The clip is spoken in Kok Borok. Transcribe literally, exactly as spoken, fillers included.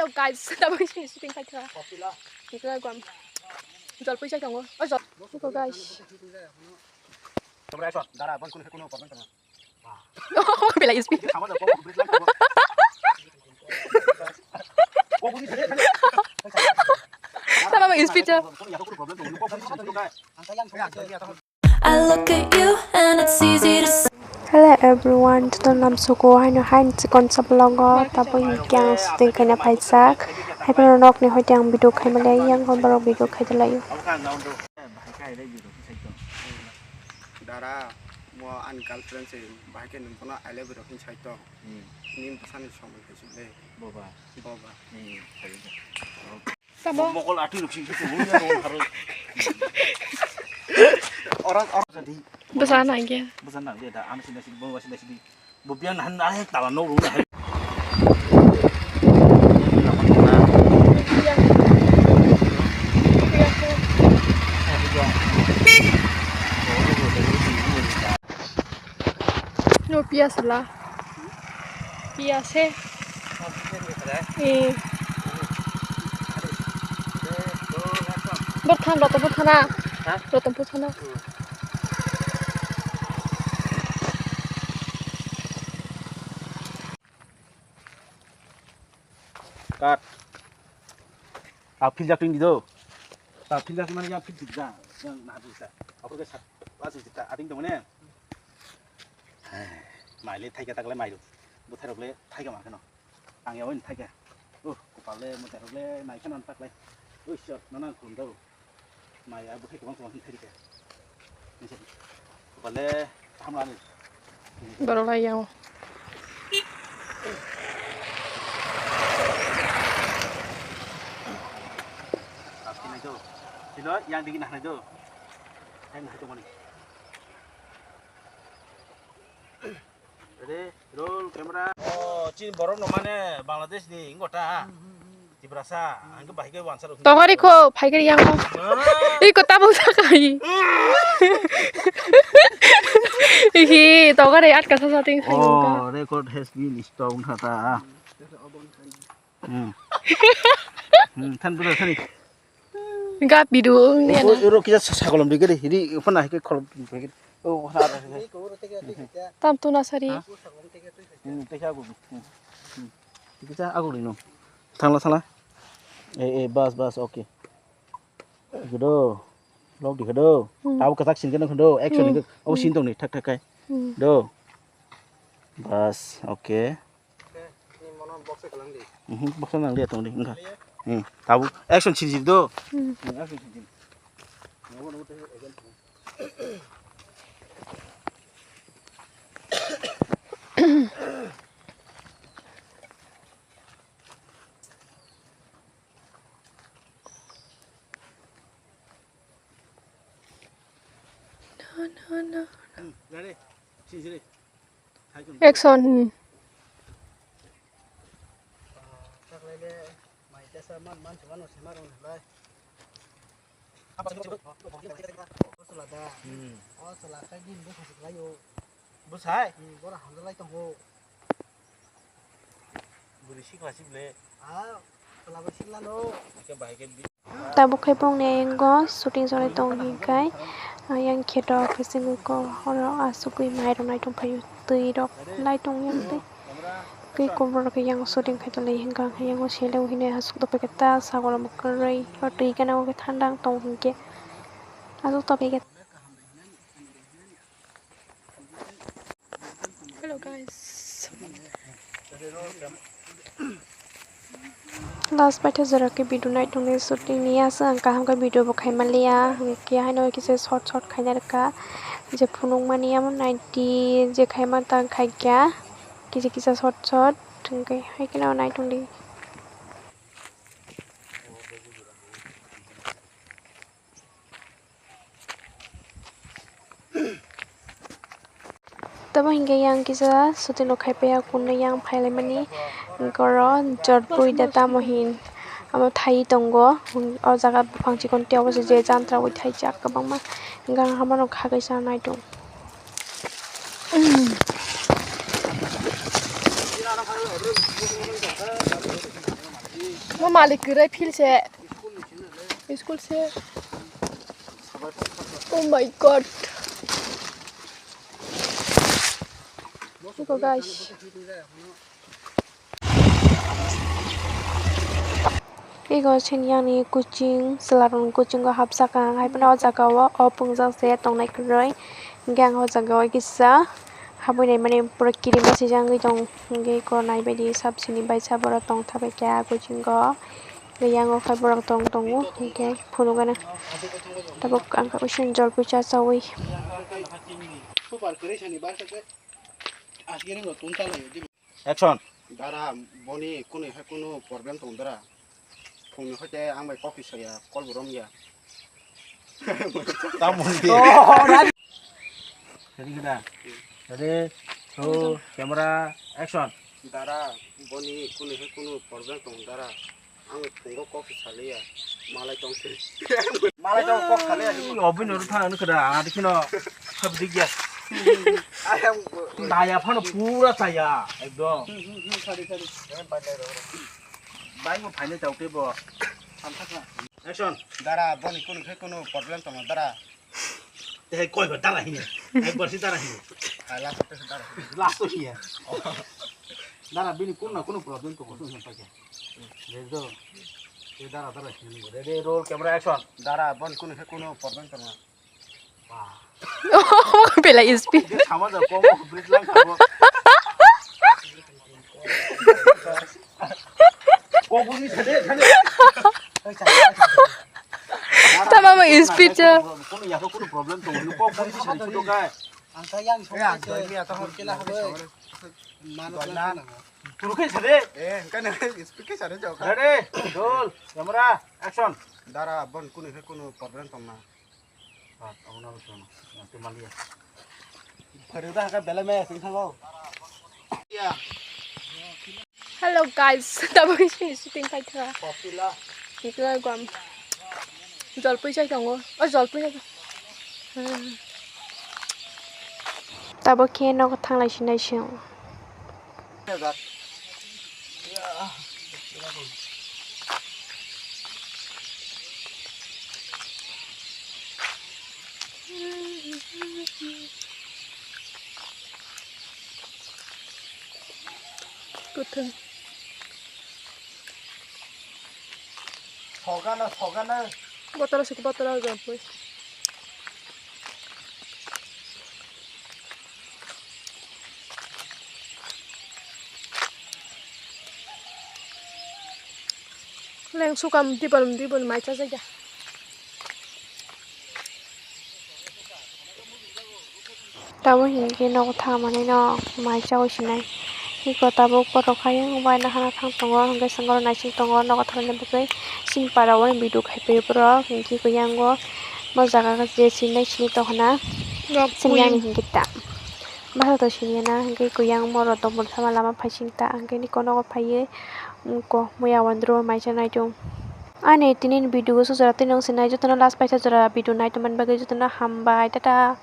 Hello guys, tabuk sini shooting khai thang. Iko guam. Jol pui chai tongo. O jol. Iko guys. Tomra action. Dara, bon, kuno, kuno problem tongo. Belai speed. Sama da, kok bridge lang, kok. Kok bridge lang. Sama bang speed. Kok bridge lang, kok. I look at you and it's easy to see. Hello everyone, joto namsuko haino hain chikon sa vlog o tabuk hinkhe ang shooting khaina phaijak. Haiphano nokni hoite ang video khaimale yang hon borok video khaidalaio. Dara, mo ani girlfriend se bahai khe nwng bono I love you rok hin sai tong. Hmm. Nini bwsani somoi khe chwng le. Boba. Boba. Hmm, sai tong. Tamo. Mokol atwi rok sing sing sing sing sing. Orang, orang jadi. Bwsa nang ya. Bwsa nang ya, da, ano sini sini, boba sini sini. Bo biang nahan nahan tala no rung nahan. No, piyas la. Piyas he. Eh. Bor than, roto bor thana. Ha? Roto bor thana. Kat. A field jak tong di do. A field jak mani yang field jak. Yang na bisa. Apa ke sat. Pas kita ating tong ne. Mai le thaika tak le mai do. Buthai rok le thaika ma khano. Ang yawi thaika. Oh, kopal le muthai rok le nai khano tak le. Oh, shot nana khum do. Mai abo khe kwbang kwbang khe khaidi khe. Bale hamlani. Borok lai yang. Askinai do. Silo yang digi nahnai do. Yang nahnai do mani. Ready, roll camera. Oh, chini borok no mane Bangladesh ni, wngkha ta? Tiprasa, ang khe bahai khe wansa rok. Tongari kho, phaikari yang kho. Ah. Iko tabuk sakai. Ihi, tongari atka sa sating khai wngkha. Oh, record has been stopped, wngkha ta? Hmm. Hmm, than bro, thani. Gap bidu. Oh, ro kisa sa-, sakolom dikhe de, hiri, phana hai khe kholom dikhe. Oh, ha, ha, ha. Tam tu na sari. Ha? Hmm, tei khe agu. Hmm. Hmm. Kisa agu rino. Thangla, thangla. Eh, eh, bas, bas, okay. Gudo. Log dikhe do. Hmm. Tabo katak sin khe nang do. Action ni. Hmm. Oh, sin tong ni, thak, thak kai. Hmm. Do. Bas, okay. Mhm, baksa nang liya tong di, wngkha. Hmm, tabuk action sini sini do. Hmm. Hmm, action sini sini. No, no, no. Hmm, ready? Sini sini. Action. Hmm. Bwsai? Hmm, bora hamjak lai tongo. Bwrwi sikla sible. Ah, chwla bai sikla no. Ike bahai ke bi- Tabuk khe bongni ayang o shooting choli tongo hinkhai, ayang kheto khe chini ko oro asugwi mai rok nai tongphaio, twi rok lai tong yang tei twi kubur rok yang shooting khai tonglaio hinkhai, ayang o sele o hwnwi aswk tongphai khe ta sagol bo kwrwi o twi gana o khe thanda wng tong hinkhe aswk tongphai khe. Hello guys. Last paitha jora khe video nai tongni shooting ni aswk ang kaham khe video bo khai manliya, hwnkhe haino kisa short short khaina rwkha, je phunukmani amo naidi je khaima ta khaikha kisa kisa short short, hwnkhe hai kheno nai tongdi. Tamo hinkhe yang kisa shooting rok khai paiya, kunui yang phailaimani, hwnkhe oro jotbwi da tamo hin amo thai tongo, o jaga buphang chikon tei obo se je jantra ui thaijak kwbangma, hwnkhe ang hamono kha kaisa nai tongo. Mo malik kwrwi phil se. School se. Oh my God. Iko guys. Iko chini yani coaching, chwlarokni coaching o hapsakha, hai phano o jaga o, o pungjak se tongnai kwrwi. Hwnkhe ang o jaga o kisa habwi naimani pura kirima swijak wngwi tong, hwnkhe iko naibaidi sab sini baisa borok tongthabaikha coaching o. Yang o khe borok tong tongo, hwnkhe phunukgana. Tabuk ang khe uaisukni jolpui chachawi. Action. Dara, boni kunu hai kunu problem tong dara. Phungni hoite ang bai kok tisaya, kol bo romya. Tamoni. Ready, ready, roll, camera, action. Dara, boni kunu hai kunu problem tong dara. Ang phungo kok se saliya. Malai tong se. Malai tong kok saliya. Obini oro thang nukhe da, ang dikhe no. Habdi gya. Ayang. Naya phano pura chaya, ekdom. Sorry, sorry. Bai mo phainai tau tei bo. Action. Dara, boni kunu khe kunu problem tong dara. Tei koi bar dara hino. Ekbar si dara hino. Ah, last o dara hino. Last o hiya. Dara bini kun na kunu problem to koso hino paikha. Ready to? Tei dara dara hino. Ready, roll, camera, action. Dara, boni kunu khe kunu problem to na. Wah. Bela speed. Sama da ko bridge lang kabo. Tama mang speed cha. Kono ya kono problem tong. Kok buri sari sudo kai. Ang kaya ang song kela habe. Mano kela na. Turu kai sade. Eh, kan speed kai sade jok. Ready, roll, camera, action. Dara bon kunu he kunu problem tong na. Ah, abo na sono. Nanti malia. Pharu da ka bela me sing thango. Ya. Hello guys, tabuk sini shooting khai thaka. Kopila. Ikla gam. Jolpui chai tongo. O jolpui chai. Tabuk khe nogo thanglai sinai sing. Kuthung. Sogana, sogana. Botolo sik, botolo jolpui. Leng sukam dibal dibal mai chajakya. Tamo hinkhe nogo thamanino mai chawi sinai. Iko tabuk borok hayung bai nahana thang tongo, hwnkhe swngcharok naising tongo, nogo thanani bagwi. Chini para o video khai paiyo borok, hinkhe koi yango mo jaga je sinai sini tongkhna. Chini yani hinkhe ta. Masa to siniya na, hwnkhe koi yang moro tongmani sama lama phaising ta, hwnkhe niko nogo phaiwi, ko muya wandro mai cha naitung. Ani tini video o sujara tini wng sinai jotono last paisa jora video nai tongmani bagwi jotono hambai, tata.